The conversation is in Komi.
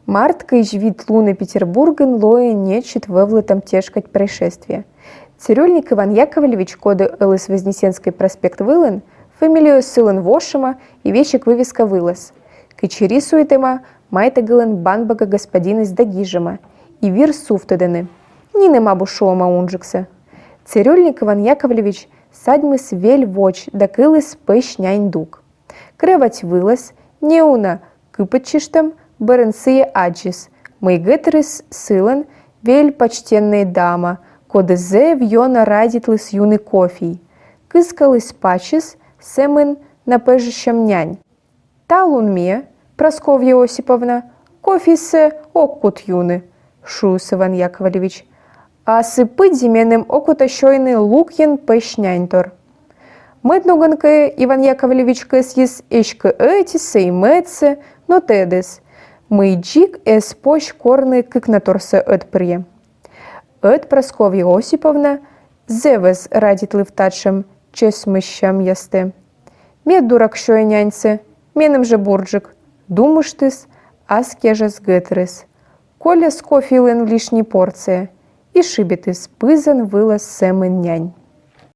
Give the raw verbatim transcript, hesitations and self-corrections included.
Март кызь вит лунӧ Петербургын лои нечӧт вӧвлытӧм тешкодь происшествие. Цирюльник Иван Яковлевич, коді оліс Вознесенскӧй проспект вылын, фамилиаыс сылӧн вошӧма и весиг вывеска вылас, кытчӧ рисуйтӧма майтӧгылӧн банбага господиныс да гижӧма: «И вир сувтӧдӧны». Нинӧм абу шуӧма унджыксӧ. Цирюльник Иван Яковлевич садьмис вель водз да кыліс пӧсь нянь дук. Кровать вылас, неуна кыпӧдчыштӧм, бӧрын сійӧ аддзис, мый гӧтырыс сылӧн вель почтеннӧй дама, коді зэв ёна радитліс юны кофей. Кыскаліс пачыс, сӧмын на пӧжсьӧм нянь. «Талун ме, Прасковья Осиповна, кофесӧ ог кут юны», — шуис Иван Яковлевич. «А сы пыдди меным окота сёйны лукйӧн пӧсь няньтор». Мӧд ногӧн кӧ, Иван Яковлевич кӧсйис эськӧ ӧтисӧ и мӧдсӧ, но тӧдіс, мый дзик эз позь корны кыкнанторсӧ ӧтпырйӧ. Ӧд Прасковья Осиповна зэв оз радитлыв татшӧм чӧсмысьӧмъястӧ. «Ме дурак сёя няньсӧ, меным жӧ бурджык», — думыштіс ас кежас гӧтырыс. Коляс кофелӧн лишньӧй порция и шыбитіс пызан вылас сӧмын нянь.